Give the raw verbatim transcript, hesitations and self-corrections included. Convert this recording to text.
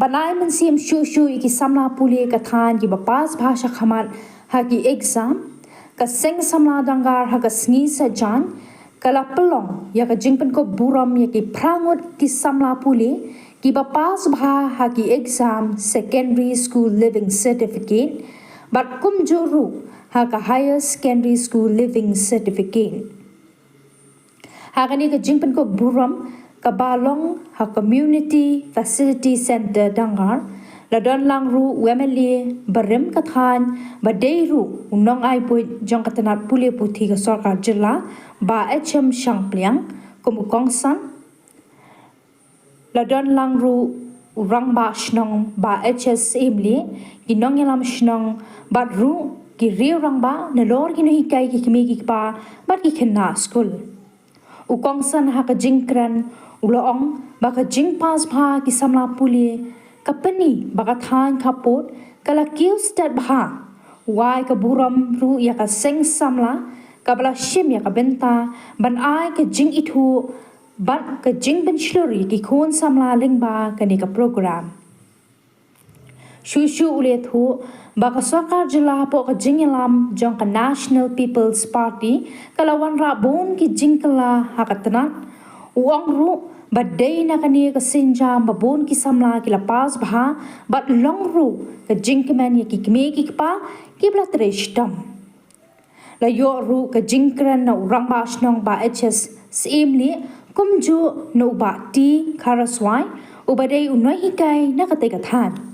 Ban ai mynsiem shuh shuh ïa ki samla pule ka thaiñ kiba pass bha shakhmat ha ki exam, ka Seng Samla Dangar ha ka sngi Saitjaiñ ka la pynlong ïa ka jingpynkup burom ïa ki phra ngut ki samla pule kiba pass bha ha ki exam Secondary School Leaving Certificate bad kumjuh ruh ha ka Higher Secondary School Leaving Certificate. Ha kane ka jingpynkup burom kaba long ha Community Facility Centre Dangar, la don lang ruh u MLA barim ka thaiñ ba dei ruh u nongai buit jong ka tnat pule puthi ka sorkar jylla, Bah H M Shangpliang, kum u kongsan. La don lang ruh u Rangbah Shnong Bah H S Syiemlieh, ki nongïalam shnong bad ruh ki riew rangbah nalor ki nonghikai ki kmie ki kpa bad ki khynnah skul. U kongsan ha ka jingkren u la ong ba ka jingpass bha ki samla pule ka pyni ba ka thaiñ khappud ka la kiew stet bha. U ai ka burom ruh ïa ka Seng Samla kaba la shim ïa ka bynta ban ai ka jingithuh bad ka jingpynshlur ïa ki khun samla lyngba kane ka program. Shuh shuh u la ïathuh ba ka sorkar jylla hapoh ka jingïalam jong ka National People's Party ka la wanrah bun ki jingkylla ha ka tnat. U ong ruh ba dei na kane ka sienjam ba bun ki samla ki la pass bha bad long ruh ka jingkmen ïa ki kmie ki kpa kiba la trei shitom. La ïoh ruh ka jingkren na u Rangbah Shnong Bah H S Syiemlieh kumjuh na u Bah T Kharaswai uba dei u nonghikai na katei ka thaiñ.